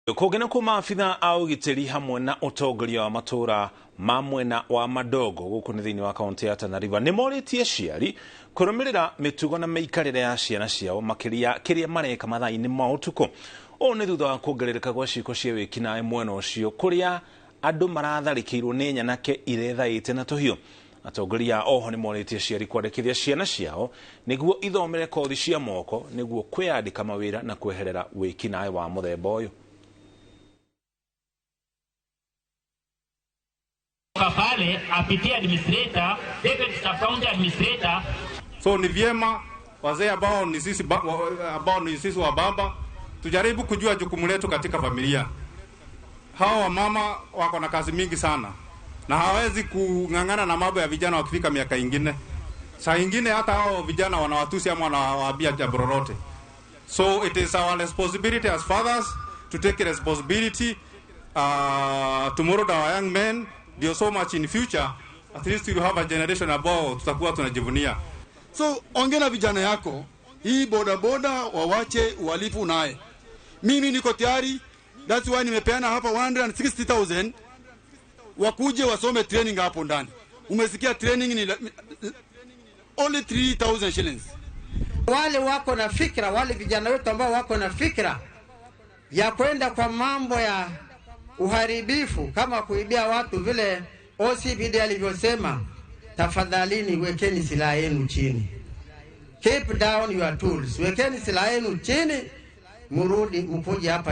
Kũngĩ na maabitha a ũgitĩri hamwe na ũtongoria wa matũra ma mwena wa Madogo gũkũ nĩ thĩinĩ wa kaunti ya Tana River nĩ morĩtie aciari kũrũmĩrĩra mĩtugo na mĩikarĩre ya ciana ciao, makĩria kĩrĩa mareka mathaa-inĩ ma ũtukũ. Ũũ nĩ thutha wa kuongerereka gwa ciĩko cia wĩkinaĩ mwena ũcio, kũrĩa andũ maratharĩkĩirwo nĩ nyanake irethaĩte na tũhiũ. Atongoria oho nĩ morĩtie aciari kwandĩkithia ciana ciao nĩguo ithomere kothi cia moko nĩguo kwĩyandĩka mawĩra na kweherera wĩkinaĩ wa mũthemba ũyũ. Pale apitie administrator, deputy sub county administrator. So ni vyema wazee ambao ni sisi wa baba tujaribu kujua jukumu letu katika familia. Hawa wamama wako na kazi mingi sana na hawezi kung'ang'ana na mambo ya vijana wakifika miaka ingine. Saa ingine hata hao vijana wanawatusi ama wanawaambia jambo lolote. So it is our responsibility as fathers to take responsibility to mold our young men ndio so much in future at least we have a generation ambao tutakuwa tunajivunia. So ongea na vijana yako, hii bodaboda wawache uhalifu naye. Mimi niko tayari, that's why nimepeana hapa 160,000 wakuje wasome training hapo ndani. Umesikia training ni only 3,000 shillings. Wale wako na fikra, wale vijana wetu ambao wako na fikra ya kwenda kwa mambo ya uharibifu kama kuibia watu vile OCPD alivyosema, tafadhalini wekeni silaha yenu chini. Keep down your tools. Wekeni silaha yenu chini, murudi mkuje hapa.